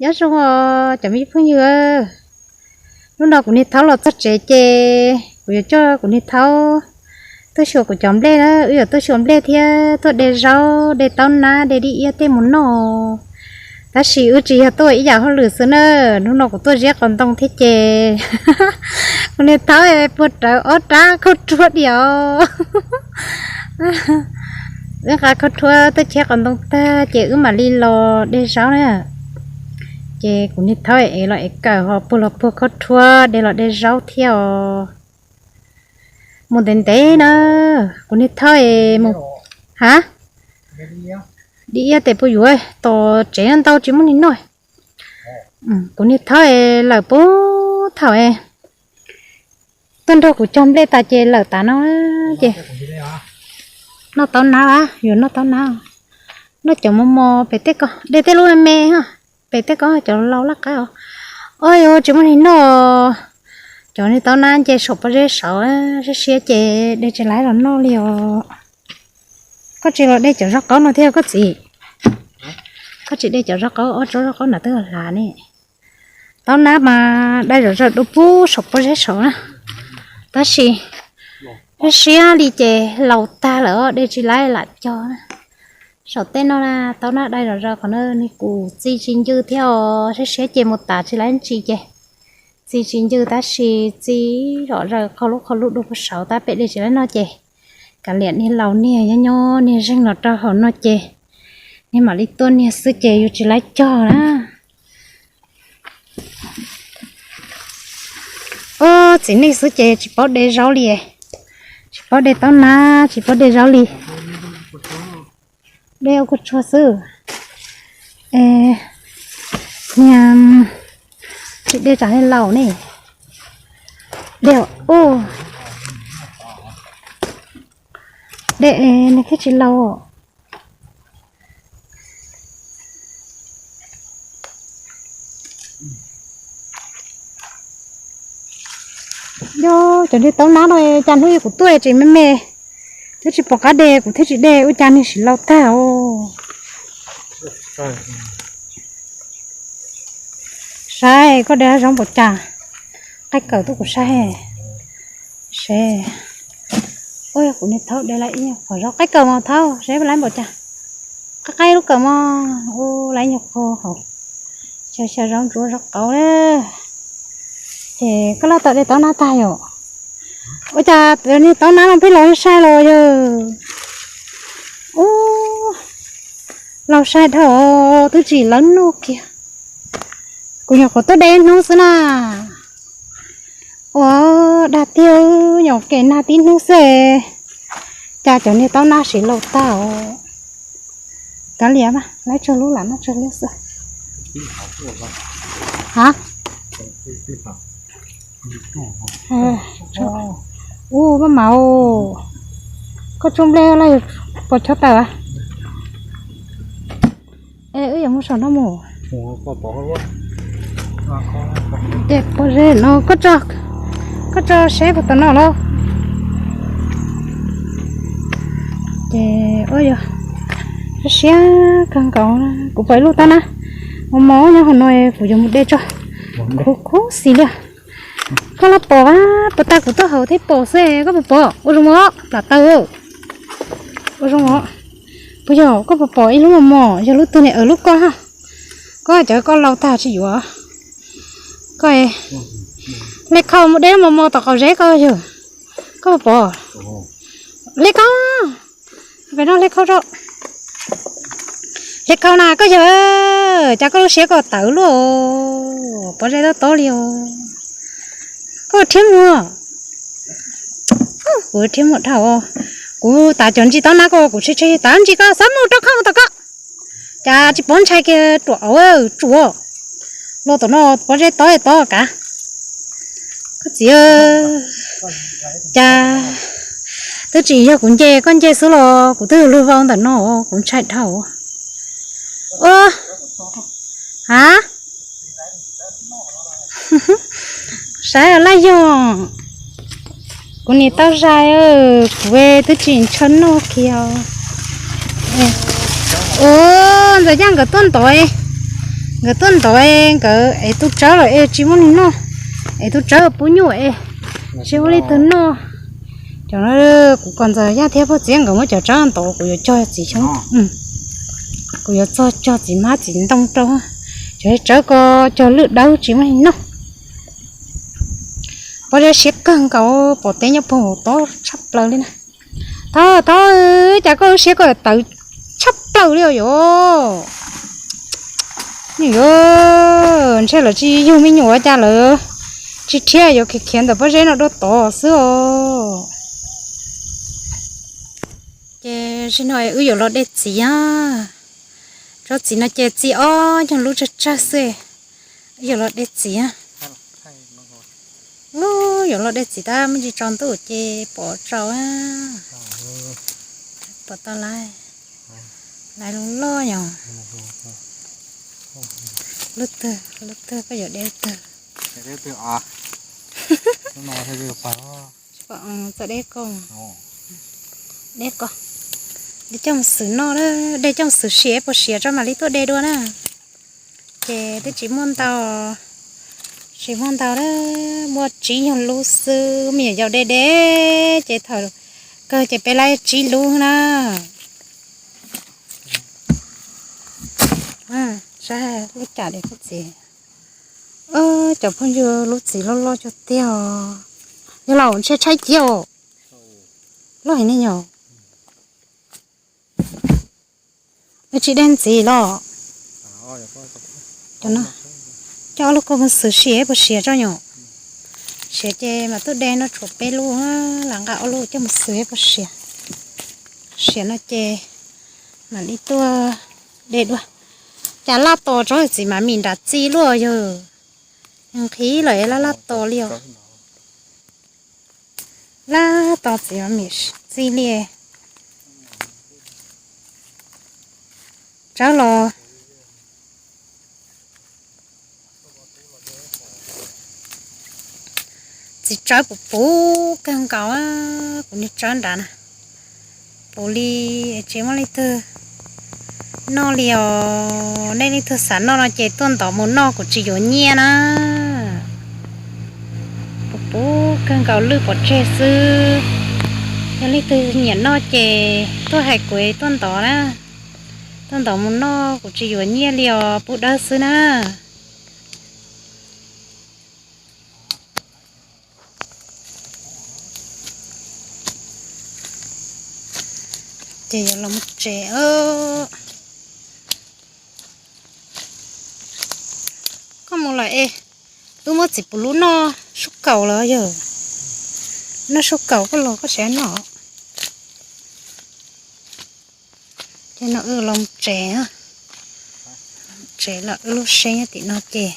Nyob zoo os cov me phooj ywg, hnub no kuv niag thaub los txog tsev ces kuv yuav coj kuv niag thaub tuaj xyuas kuv cov nplej na. Wb yuav tuaj xyuas nplej thiab tuaj de zaub, de taub nab, de dib iab tej mus noj. Tab sis wb tsis yog tuaj ib yam hauj lwm xwb na, hnub no kuv tuaj ziab qos ntoo thiab ces kuv niag thaub puag rawv ob rab khaub rhuab diam. Wb nqa khaub rhuab tuaj cheb qos ntoo tag ces wb mam li los de zaub na. Ces kuv niag thaub es los es kawm ho puag los puag khaub rhuab de los de zaub thiab os. Mus ntev ntev na, kuv niag thaub es mus. Ha, dib iab tes puas yuav, tos tsev ntau tsis muaj neeg noj. Kuv niag thaub es lawm puag thaum es tuaj nrog kuv cog nplej tas ces lawm tas no ces noj taub nab, yuav noj taub nab. Noj cov mos mos pem tej ko, de tej lub me me, pem tej ko cov laus laj qab os. Os, yuav tsis muaj neeg noj. Cov niag taub nab nce saum pob zeb saud, siab siab ces de tsis laib los noj li os. Koj tsis los de cov zaub qaub no thiab koj txiv? Koj tsis de cov zaub qaub, ob tsob zaub qaub nram twb hlav ne. Taub nab mas dai zom zaws dua puag saum pob zeb saud na. Tab sis siab siab li ces laus tag lawm, de tsis laib lam cog na. Saum tej no na, taub nab dai zom zaws qhov no, nws kuj txi tsis ncw thiab os, siab siab ces mus tav tsis laib ntsis ces txi tsis ncw tab sis txi zom zaws qhov lub qhov lub dua puag saud tab pem de tsis laib noj ces kav liam niag laus niag nyob nyob niag zeeg los rau hauv no ces niag mam li tuaj niag xwb ces yus tsis laib cog na. Ob txiv neej xwb ces tsis paub de zaub li, tsis paub de taub nab, tsis paub de zaub li. De ua kua tsuag xwb. Niag tsis de tsam li laus ne. De, de nws thiaj tsis laus. Yog cov niag taub nab no cas hnub ib kuv tuaj tseem me me, twb tsis pom qab de kuv thiaj tsis de, ua cas niag sim laus tag os. Saib koj de zaub npaum cas, qaij kawm tuaj kuv saib. Seb, ua yog kuv niag thaub de lawm ib nyuag qhov zaub, qaij kawm mos thaub seb lawv npaum cas. Qaij qaij lub kawm mos, ua lawv ib nyuag qho hauv, xyaw xyaw zaub ntsuab zaub qaub na. Ces koj laj tau de taub nab tag yom? Ua cas niag taub nab no pheej laus sai los yog? Ub, laus sai dhau, twb tsis lawv noj kiag. Kuv nyuam qhuav tuaj de ib hnub xwb na. Ua dag tiag, nyuam qhuav nag tib hnub xwb, cas cov niag taub nab siv laus tag os. Kav liam mas, laib tsawg lub lam noj tsawg lub xwb. Ha, ub maj mam, koj tsuj nplej laj yog pos chob taws. Es wb yuav mus saum no mus. Ces pos zeb no, koj tso seb puas tom no los. Ces ua yog siab kawg nkaus, kuv pom ib lub taub nab mos mos nyob hauv no, kuv yuav mus de tso. Khuv khuv xis li. Koj los pom, puas tas kuv tuaj hauv thiab pom xwb, koj puas pom? Ua zoo mos, plam taw. Ua zoo mos. Puas yog koj puas pom ib lub mos mos, yog lub twg ne, lub ko ha. Koj cov koj laus tag tsis yuav. Koj hle khau mus de lub mos mos tom qaum zeb koj yog. Koj puas pom? Hle khau. Pem no hle khau tso. Hle khau na koj yawg, cas koj lub siab koj tawv luaj, pov zeb tob tob li os. Koj rhiab mus, kuv rhiab mus dhau, kuv tav cov ntsis taub nab ko kuv tshe tshe tav ntsis ko xav mus rau khau mus tom ko. Cas tsis pov ntshai kiag ruam, tsuav los tom no pov zeb tob tob kav. Koj txiv, cas twb tsis yog kuv nce, koj nce xwb los kuv twb yog luag vau ntawm no, kuv ntshai dhau. Ua, ha, saib laj yog, kuv nim tau zais, kuv twb tsis ntshaw noj kiag. Ua, ntxawm yaj nkawd tuaj ntov, Nkawd tuaj ntov nkawd es tus tsawb los es tsis muaj li noj, es tus tsawb pub nyuj es tsis muaj li tus noj. Cov kuv kom Ntxawm Yaj thiab Pog Txiab nkawd muab cov tsawb ntov, kuv yuav cog txiv xyoob, kuv yuav txog cog txiv hmab txiv ntoo rau. Cov tsawb ko cog lwj dawb tsis muaj li noj. Pob zeb siab kawg nkaus, pom teb nyob puag hauv tob tshaj plaws li na. Thov, thov, cas koj lub siab koj tawv tshaj plaws li os yom. Nws yuav ntshe lawv tsis yug me nyuam ua cas lawv tsis rhiab yuav khiav khiav ntawm pob zeb no dua tod xwb os. Ces zaum no wb yuav los de txiv a. Tsob txiv no ces txi ob nyuag lub tsawg tsawg xwb. Wb yuav los de txiv a. Yuav los de txiv tab muaj tsis tsaus ntuj ces pov tsau a. Pov tau lawm. Lawv lub loj yom. Lub twg, lub twg koj yuav de twg? Txawm de ko, de ko. De coj mus xwb noj, de coj mus xwb siav puas siav tso mam li tuaj de dua na. Ces twb tsis muaj ntau, tsis muaj ntau, muaj tsib nyuag lub xwb, me nyuam yaus de de, ces thaum kawg ces peb laib tsib lub na. Saib lub cas de kuj txiv. Cov phooj ywg, lub txiv loj loj cuag tiag os. Yog los ntshe tshaib ciab os. Loj heev ne yom. Nws tsis de ntxiv los. Coj ob lub ko mus xwb siav puas siav tso nyom. Siav ces mam tuaj de no, tshuav peb lub, lam nqa ob lub coj mus xwb puas siav. Siav no ces mam li tuaj de dua. Cas laj tos tsob txiv mas mim nram txi luaj yog. Nqhis lawm laj laj tos li os. Laj tos txiv mas mim txi li. Tsawb los, txiv tsawb puv puv kawg nkaus, kuv niag tsawb nrad na. Puv li, tsis muaj leej twg noj li os. Nej leej twg xav noj no ces tuaj ntov mus noj, kuv tsis yuav nyiaj na. Puv puv kawg nkaus, lwj pov tseg xwb. Yog leej twg nyiam noj ces tuaj hais kuv tuaj ntov na. Tuaj ntov mus noj, kuv tsis yuav nyiaj li os, pub dawb xwb na. Ces yuav los mus tsev. Koj mus lawm es, wb muab txiv puv lub noj sub kaum lawm yog. Noj sub kaum koj los koj siav noj. Ces no wb los mus tsev, tsev los wb lub seeb nyob tim no ces